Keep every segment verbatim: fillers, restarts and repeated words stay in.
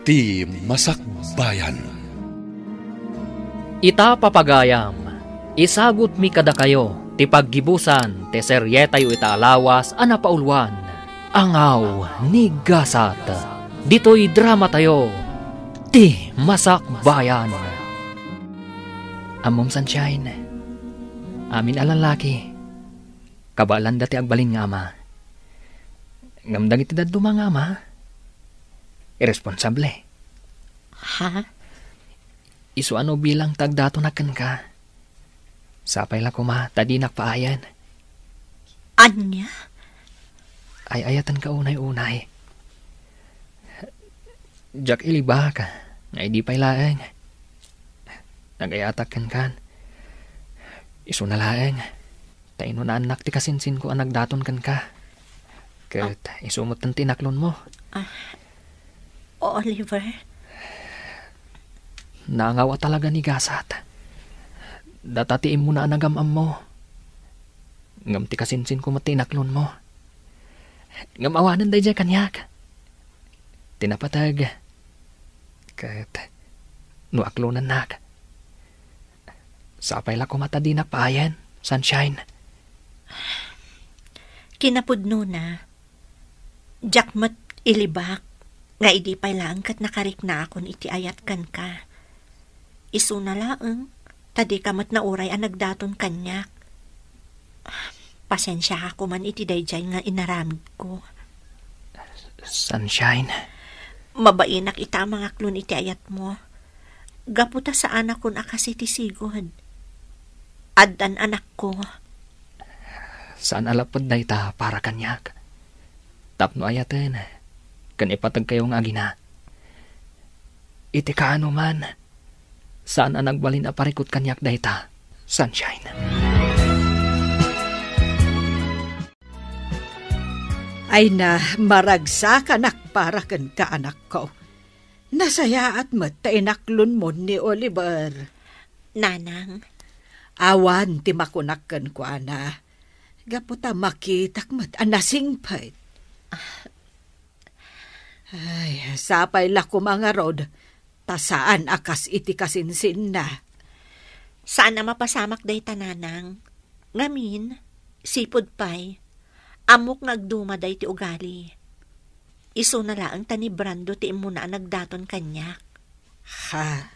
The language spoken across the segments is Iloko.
Ti Masakbayan. Ita, papagayam, isagutmi kadakayo ti paggibusan ti serietayo ita a lawas a napauluan, Angaw ni Gasat. Ditoy dramatayo, Ti Masakbayan. Ammom, Sunshine, amin a lallaki, kabaelanda ti agbalin nga ama. Ngem dagiti dadduma nga ama, irresponsable. Ha? Isu a no bilang ti agdatonak kenka. Sapay la koma ta dinak paayen. Ania? Ay-ayatenka unay-unay. Diak ilibak nga idi pay laeng. Nagayatak kenkan. Isuna laeng ta inunaannak ti kasinsinko a nagdaton kenka. Ket isu met ti inaklonmo. Ah, Oliver? Naangaw a talaga ni Gasat. Data ti immuna a nagam-ammo. Ngem ti kasinsinko met ti inaklonmo. Ngem awanen daydiay kaniak. Ti napateg. Ket no aklonennak, sapay la koma ta dinak paayen, Sunshine. Kinapudnona, diak met ilibak nga idi pay laeng ket nakariknaakon iti ayat kenka. Isuna laeng ta dika met nauray a nagdaton kaniak. Pasensiaka koman iti daydiay nga inaramidko. Sunshine. Mabainak ita a mangaklon iti ayatmo. Gapu ta saanakon a kas iti sigud. Addan anakko. Saan a lapud dayta para kaniak. Tapno ayaten, ken ipategkayo nga agina. Iti kaanoman, saan a nagbalin a parikut kaniak dayta, Sunshine. Ay na, maragsakanak para kenka, anakko. Nasayaat met ta inaklonmo ni Oliver. Nanang. Awan ti makunak kenkuana. Gapu ta makitak met a nasingpet. Ay, sapay la koma ngarud, ta saan a kas iti kasinsinna. Saan a mapasamak dayta, Nanang. Ngamin, sipud pay, ammok nga agduma dayta ugali. Isuna laeng ta ni Brando ti immuna a nagdaton kaniak. Ha?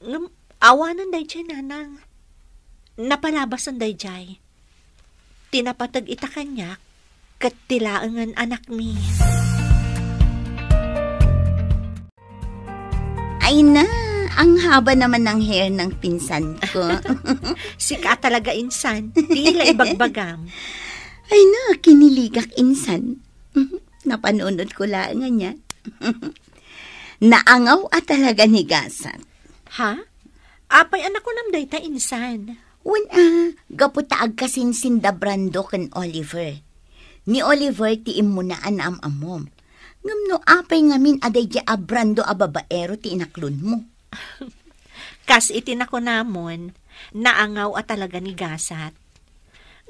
Ngem, awanen daydiay, Nanang. Napalabasen daydiay. Ti napateg ita kaniak, ket ti laengen anakmi. Ay na, ang haba naman ng hair ng pinsan ko. Sika talaga, insan. Tila ibagbagam. Ay na, kiniligak, insan. Napanunod ko laeng ania. Naangaw a talaga ni Gasat. Ha? Apay a nakunam dayta, insan? Wen a, gapu ta agkasinsin da Brando ken Oliver. Ni Oliver ti immuna a naam-ammom. Ngem no apay ngamin a daydiay a Brando a babaero ti inaklonmo? Kas iti nakunamon, naangaw a talaga ni Gasat.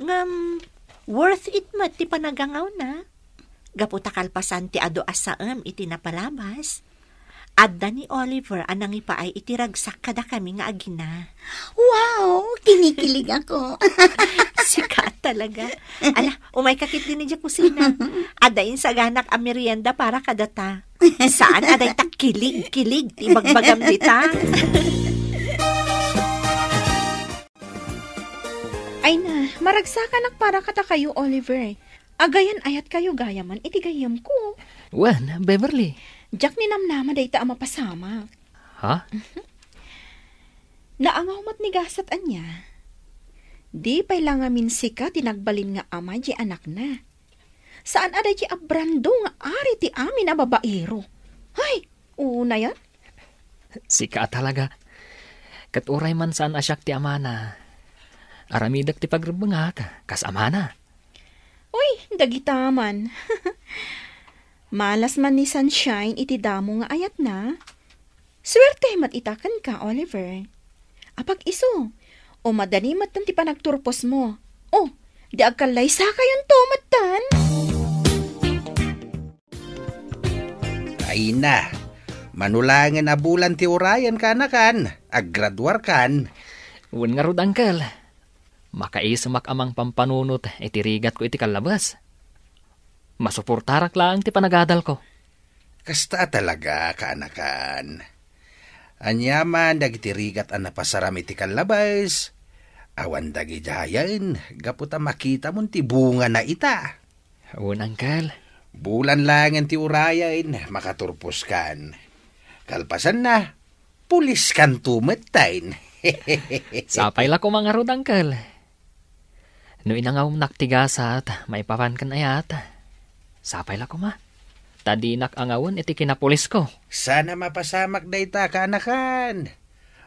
Ngem, worth it met ti panagangawna. Gapu ta kalpasan ti adu a saem iti napalabas, adda ni Oliver a nangipaay iti ragsak kadakami nga agina. Wow! Kinikilig ako. Sika talaga. Ala, umayka ketdi idiay kusina. Adda insaganak a merienda para kadata. Saan a dayta kilig-kilig ti ibagbagam dita. Ay na, maragsakanak para kadakayo, Oliver. Agayan-ayatkayo gayamen iti gayyemko. Wen, Beverly. Diak ninamnama dayta a mapasamak. Ha? Naangaw met ni Gasat ania. Di pay la ngamin sika ti nagbalin nga ama di anakna. Saan a daydiay a Brando nga ari ti amin a babaero. Hay, unayan? Sika a talaga. Ket uray man saan a siak ti amana, aramidek ti pagrebbengak kas amana. Uy, dagita man. Malas man ni Sunshine iti damo nga ayatna. Suerte met ita kenka, Oliver. Apag-isu, o madani metten ti panagturposmo. O, di agkallaysakayonto metten. Ay na, Mano laengen a bulan ti urayen, kaanakan, aggraduarkan. Wen ngarud, Uncle. Makaisemak a mangpampanunot iti rigatko iti kallabes. Masuportarak laeng ti panagadalko. Kasta a talaga, kaanakan. Aniaman dagiti rigat a napasaram iti kallabes, awan dagidiayen gapu ta makitamon ti bungana ita. Wen, Uncle. Bulan laengen ti urayen, makaturposkan. Kalpasanna, puliskanto metten. Sapay la koma ngarud, Uncle. No inangawnak ti gasat, maipapan ken ayat. Sapay la koma. Ta dinak angawen iti kinapulisko. Sana mapasamak dayta, kaanakan.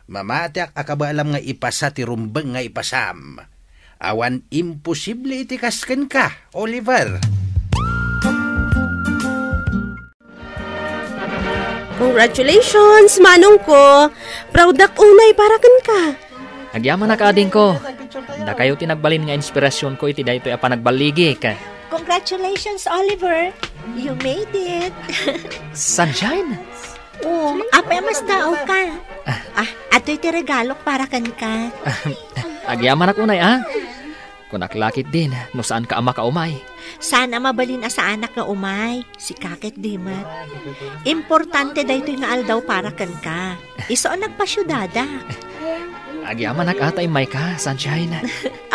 Mamatiak a kabaelam nga ipasa ti rumbeng nga ipasam. Awan imposible iti kas kenka, Oliver. Congratulations, manongko. Proud-ak unay para kenka. Agyamanak, adingko. Dakayo ti nagbalin nga inspirasionko iti daytoy a panagballigik. Congratulations, Oliver. You made it. Sunshine? Oh, apay a mas tao ka? Ah, atoy ti regalok para kenka. Agyamanak unay, ah. Kunak la ketdin, no saanka a makaumay. Saan a mabalin a saanak nga umay? Sika ketdi met. Importante daytoy nga aldaw para kenka. Isu a nagpasiudadak. Agyamanak a ta immayka, Sunshine.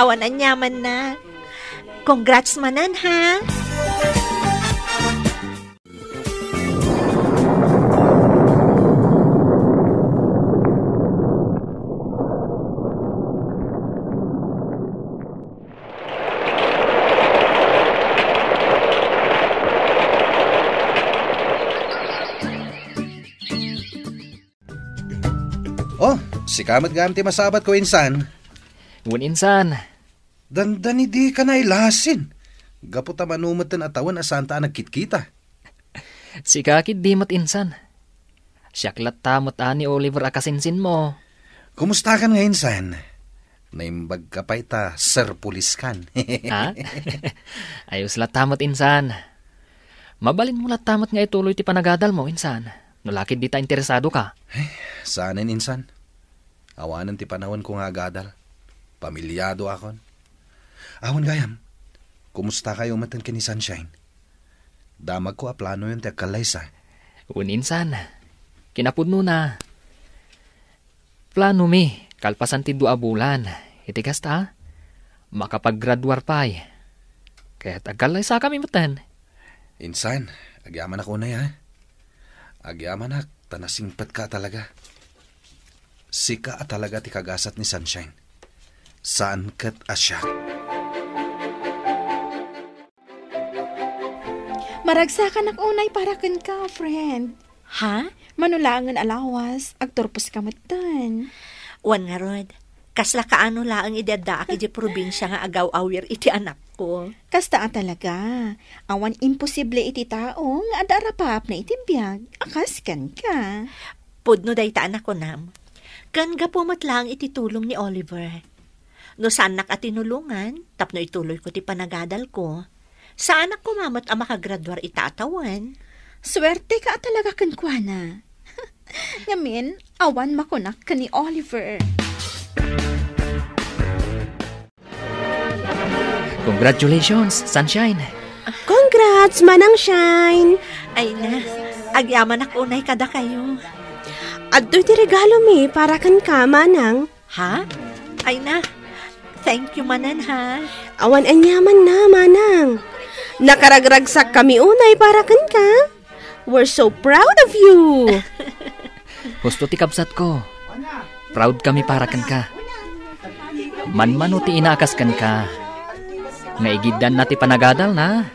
Awan aniamanna. Congrats manen, ha? Oh, sika met gayam ti masabatko, insan. Wen, insan. Dandani dika nailasin. Gapu ta mano metten a tawen a saanta a nagkitkita. Sika ketdi met, insan. Siak latta met a ni Oliver a kasinsinmo. Kumustakan nga, insan? Naimbagka pay ta serpuliskan. Ha? Ayos latta met, insan. Mabalinmo latta met nga ituloy ti panagadalmo, insan. No la ketdi ta interesadoka. Ay, saanen, insan. Awanen ti panawenko nga agadal. Pamiliadoakon. Awan gayam, kumustakayo metten ken ni Sunshine? Damagko a planoyon ti agkallaysa. Wen, insan. Kinapudnona, planomi, kalpasan ti dua a bulan, iti kasta, makapaggraduar pay. Ket agkallaysakami metten. Insan, agyamanak unay, ha? Agyamanak, ta nasingpetka a talaga. Sika a talaga ti kagasat ni Sunshine. Saan ket a siak. Maragsakanak unay para kenka, friend. Ha? Mano laengen a lawas, agturposka metten. Wen ngarud, kasla kaano laeng idi addaak idiay probinsia nga agaw-awir iti anakko. Kasta a talaga. Awan imposible iti tao nga adda a rapaapna iti biag a kas kenka. Pudno dayta a nakunam. Ken gapu met laeng iti tulong ni Oliver. No saannak a tinulongan tapno ituloyko ti panagadalko, saanak koma met a makagraduar ita a tawen. Suerteka a talaga kenkuana. Ngamin, awan makunak ken ni Oliver. Congratulations, Sunshine! Congrats, Manang Shine! Ay na, agyamanak unay kadakayo. Adtoy ti regalomi para kenka, Manang. Ha? Ay na, thank you manen, ha? Awan aniamanna, Manang. Nakaragragsakkami unay para kenka. We're so proud of you! Husto ti kabsatko. Proud kami para kenka. Manmano ti ina a kas kenka. Nga igiddanna ti panagadalna,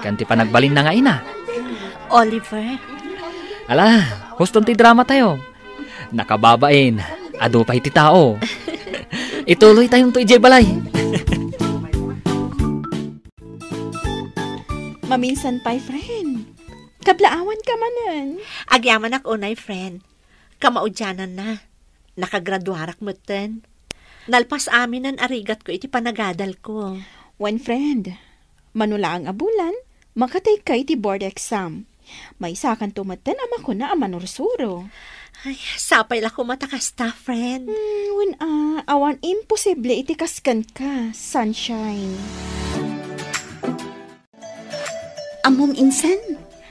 ken ti panagbalinna nga ina. Oliver. Ala, huston ti drama tayo. Nakababain, adu pay ti tao. Ituloy tayonto idiay balay. Maminsan pay, friend. Kablaawanka manen. Agyamanak unay, friend. Kamaudiananna, nakagraduarak metten. Nalpas aminen a rigatko iti panagadalko. Wen, friend, mano laeng a bulan, makatayka iti board exam. Maysakanto metten a makuna a manursuro. Ay, sapay la koma ta kasta, friend. Hmm, wen a, awan imposible iti kas kenka, Sunshine. Ammom, insan,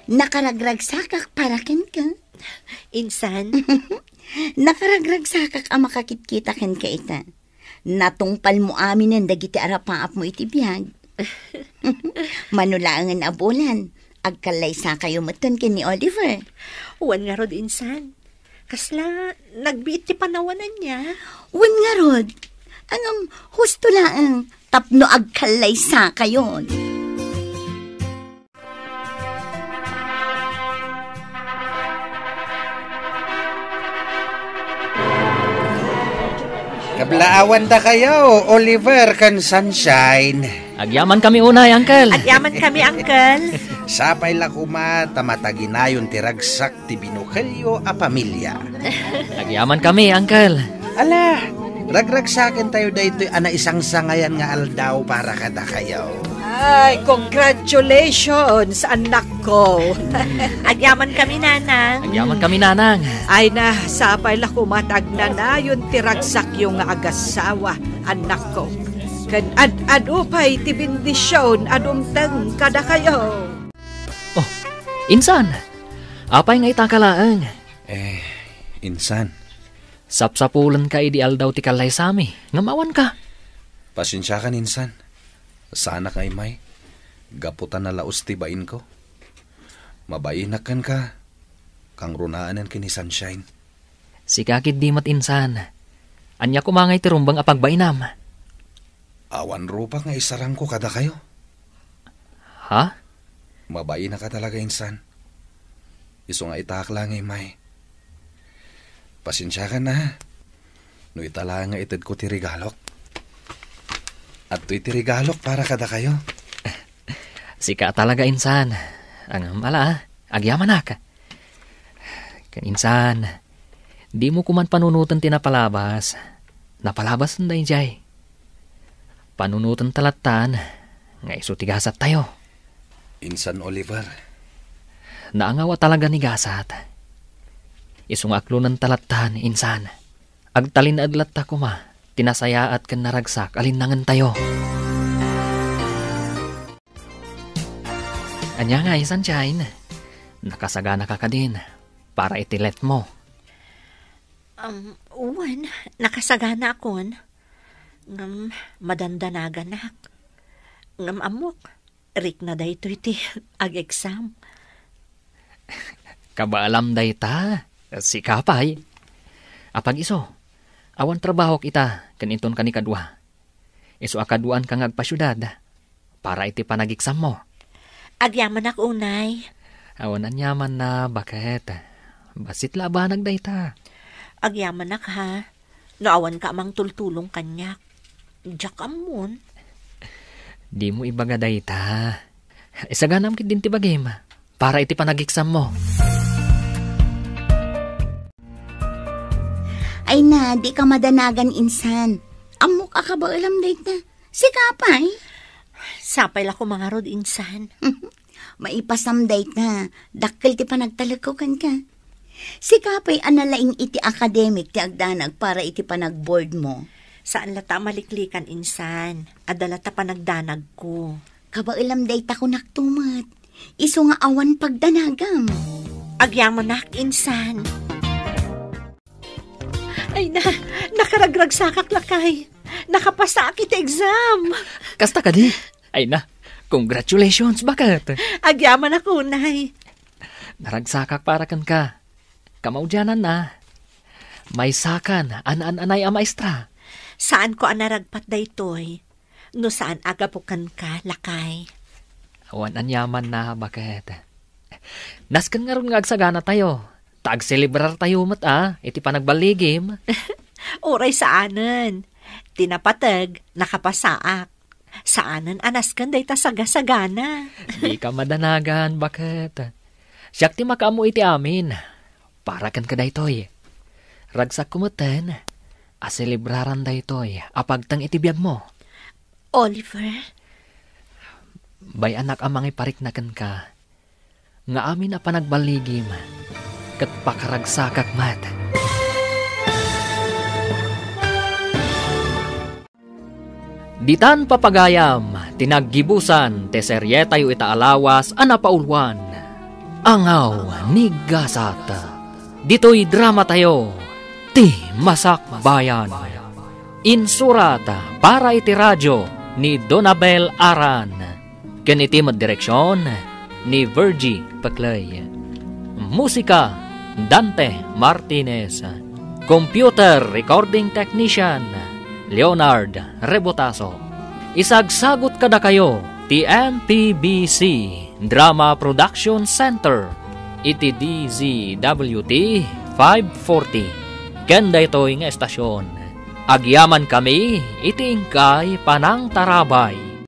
nakaragragsakak para kenka. Insan? Nakaragragsakak a makakitkita kenka ita. Natungpalmo aminen dagiti arapaapmo iti biag. Mano laengen a bulan, agkallaysakayo metten ken ni Oliver. Wen ngarud, insan. Kasla, nagbiit ti panawan ania? Wen ngarud, ngem husto laeng tapno agkallaysakayon. Kablaawandakayo, Oliver ken Sunshine. Agyamankami unay, Uncle. Agyaman kami, Uncle. Sapay la koma ta mataginayon ti ragsak ti binukelyo a pamilia. Agyamankami, Uncle. Ala, ragragsakentayo daytoy a naisangsangayan nga aldaw para kadakayo. Ay, congratulations, anakko. Agyamankami, Nanang. Agyamankami, Nanang. Ay na, sapay la koma ta agnanayon ti ragsakyo nga agasawa, anakko. Ken ad-adu pay ti bendision a dumteng kadakayo. Oh, insan, apay nga itaka laeng? Eh, insan. Sapsapulenka idi aldaw ti kallaysami, ngem awanka. Pasensiakan, insan. Saanak nga immay, gapu ta nalaus ti bainko. Mabainak kenka, kangrunaanen ken ni Sunshine. Sika ketdi met, insan. Ania koma ngay ti rumbeng a pagbainam? Awan rupak nga isarangko kadakayo. Ha? Mabainaka talaga, insan. Isu nga itaak la nga immay. Pasensiakan, ha? No ita la nga itedko ti regalok. Adtoy ti regalok para kadakayo. Sika talaga, insan. Ngem ala, agyamanak. Ken insan, dimo koman panunoten ti napalabas. Napalabasen daydiay. Panunoten ta lattan nga isu ti gasattayo. Insan Oliver. Naangaw a talaga ni gasat. Isu nga aklonen ta lattan, insan. Agtalinaed latta koma ti nasayaat ken naragsak a linnangentayo. Ania ngay, Sunshine? Nakasaganaka kadin para iti letmo? Um, wen, nakasaganakon. Ngem madandanaganak. Ngem ammok, rikna daytoy ti ag-exam. Kabaelam dayta, sika pay. Apag-isu, awan trabahok ita ken inton kanikadua. Isu a kaduaanka nga agpasiudad para iti panagiksammo. Agyamanak unay. Awan aniamanna, baket. Bassit la a banag dayta. Agyamanak, ha? No awanka a mangtultulong kaniak, diak ammon. Dimo ibaga dayta. Isaganam ketdin ti bagim para iti panagiksammo. Ay na, dika madanagan, insan. Ammok a kabaelam dayta. Sika pay? Sapay la koma ngarud, insan. Maipasam dayta. Dakkel ti panagtalekko kenka. Sika pay a nalaing iti akademik ti agdanag para iti panagboardmo. Saan latta a maliklikan, insan. Adda latta panagdanagko. Kabaelam dayta, kunakto met. Isu nga awan pagdanagam. Agyamanak, insan. Ay na, nakaragragsakak, lakay. Nakapasaak iti exam. Kasta kadi? Ay na, congratulations, baket. Agyamanak unay. Naragsakak para kenka. Kamaudiananna, maysakan a naan-anay a maestra. Saanko a naragpat daytoy no saan a gapu kenka, lakay. Awan aniamanna, baket. Nasken ngarud nga agsaganatayo, ta agselebrartayo met a iti panagballigim. Uray saanen. Ti napateg, nakapasaak. Saanen a nasken dayta sagasagana. Dika madanagan, baket. Siak ti makaammo iti amin. Para kenka daytoy. Ragsakko metten a selebraran daytoy a pagteng iti biagmo. Oliver? Bay-anak a mangiparikna kenka. nga amin a panagballigim ket pakaragsakak met. Ditan papagayam ti naggibusan ti serietayo ita a lawas a napauluan, Angaw ni Gasat. Ditoy dramatayo, Ti Masakbayan. Insurat para iti radio ni Donabel Aran. Ken iti met direksion ni Virgie Peclay. Musika, Dante Martinez. Computer recording technician, Leonard Rebotaso. Isagsagut kadakayo ti M P B C Drama Production Center iti D Z W T five forty ken daytoy nga estasion. Agyamankami iti inkay panangtarabay.